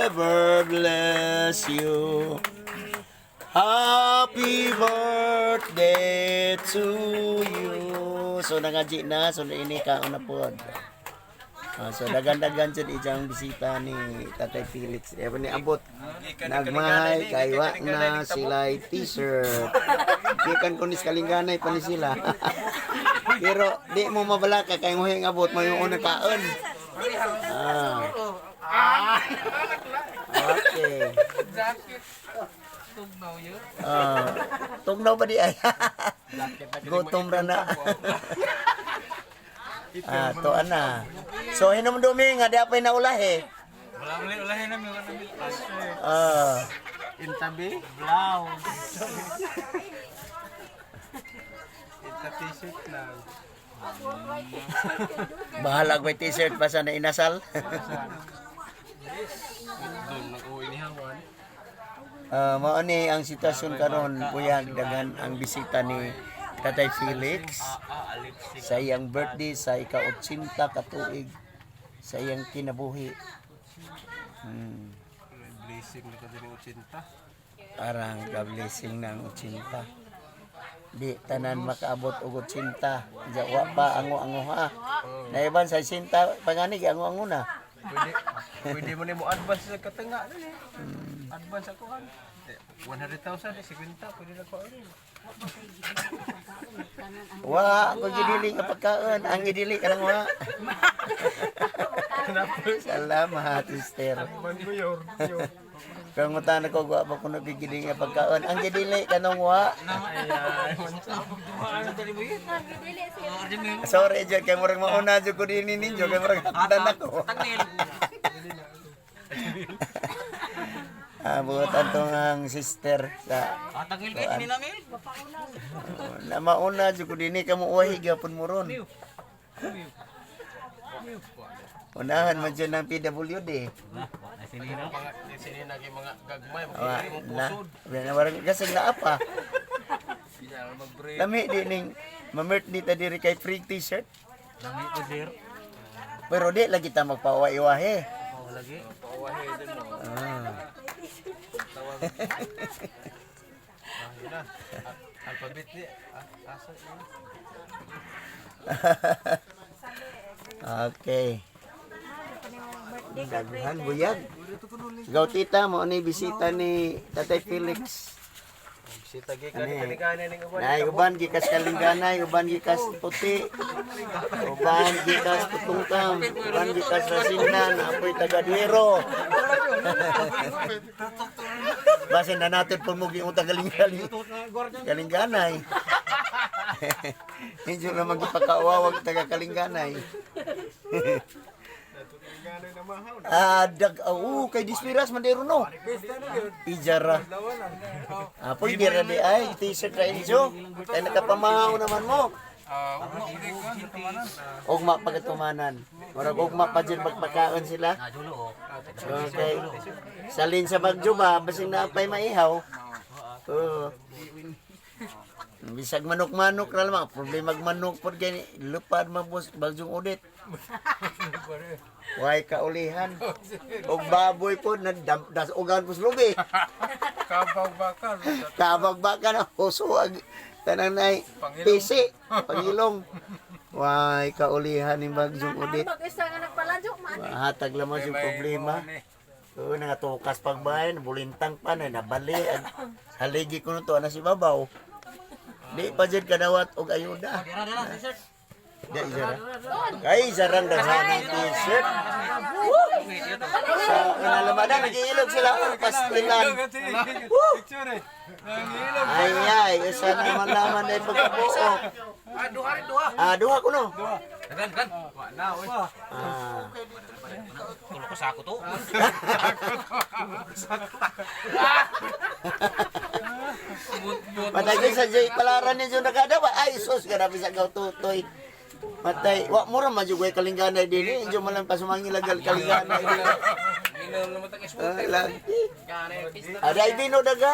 Ever bless you. Happy birthday to you. So nangaji na, so ini ka na pod. Ah, so dagan-dagan jud ijang bisita ni Tatay Felix. Ewan ni abot. Nagmay kay wa na sila t-shirt. Gikan ko ni sa Kalingganay pa ni sila. Pero di mo mabalaka kay mo yung abot mo yung una kaon. Ah. Okay. Tugnaw yun. Ah, tugnaw ba di ay? Gutom ra na. Ah, to ana. So hinumdumi nga di apay naulahi. Wala mo ulahin namin, wala namin. Ah, Intabi? Blouse. Inta t-shirt lang. Bahala ko t-shirt pa sa na inasal. Doon, nag-uwi ni Hawan. Ah, mao ni ang sitwasyon karon, buyag daghan ang bisita ni Tatay Felix sa iyang birthday sa ika-80 ka tuig sa iyang kinabuhi. Blessing na ka din yung 80. Arang ka-blessing ng 80. Di tanan makaabot og 80. Diya wa pa ango-ango ha. Naiban sa 80 pangani ango-ango na. Pwede, pwede mo na mo advance sa katanga. Ano eh. Advance ako han. 100,000 eh, 50, pwede na ko ano. Wa ko gidili nga pagkaon, ang gidili ka lang wa. Salamat, sister. Mayor. Kangutan ko wa pa kuno gidili nga pagkaon. Ang gidili kanong wa. Sorry jud kay murag mauna jud ko dinhi ninyo kay murag hapdan ako. Ah, buot atong ang sister sa Tangil kayo, tinamil. Na mauna jud ko dinhi kamo uwahi gyapon mo ron. Unahan man jud ng PWD. Sini na mga gagmay, Wa na. Na warang kasig naa pa. Lami di ning mamert ni ta diri kay free t-shirt. Lami ko, sir. Pero di lagi ta magpawaiwahe. Oh, lagi. Pauwahe din mo. Ah. Tawag. Ah, yun na. Alphabet ni. Ah, asa yun? Okay. Daghan buyag. Gaw tita mo ni bisita ni Tatay Felix. Bisita gi kan kaligana ning uban. Nay uban gikas Kalingganay, uban gikas Puti. Uban gikas Putungkam, uban gikas Rasindan, apoy taga Duero. Basin na natin pumugi yung tagalingali. Kalingganay. Medyo na magpakaawawag taga Kalingganay. Ah, dag oh, kay Dispiras man dero no. Ijara. Ah, pwede ra di ay t-shirt ra injo. Kay nakapamahaw naman mo. Ugma pagkatumanan. Murag ugma pa dyan magpakaon sila. Okay. Salin sa bagyo ba, basing na pa'y maihaw. Oo. Bisag manok-manok ra lamang, problema manok pod gani lupad mabos bagyong udit. Way kaulihan. Og baboy pod nadasogan pos lubi. Kabaw bakal. Kabag ba ka na huso ag tanang nay pisi pangilong. Way kaulihan ni bagyong udit. Mag-isa nga nagpaladyo, man. Hatag lamang yung problema. Oo, nangatukas pagbahay, bulintang pa na, nabali. Haligi ko nito, ana si Babaw. Di pa dyan kadawat og ayuda. Di, isara. Ay, isarang daghan ng t-shirt. Sa inalamadan, nag-iilog sila. Oh, pastilan. Picture eh. Nangilog. Ay, ay, isa naman naman ay pagkabuo. Ah, duha rin duha. Ah, duha ko no. Dagan, dagan. Wa na oy. Ah. Tulo ko sako to. Matay sa Joy palaran ni Jun nakadawa. Ay, sus, grabe sa gaw tutoy. Matay, wa mo ra majugay kalingganay dinhi, injo man lang pasumangilagal kalingganay dinhi. Ginom naman tag Ah, lagi. Aday bino dagan.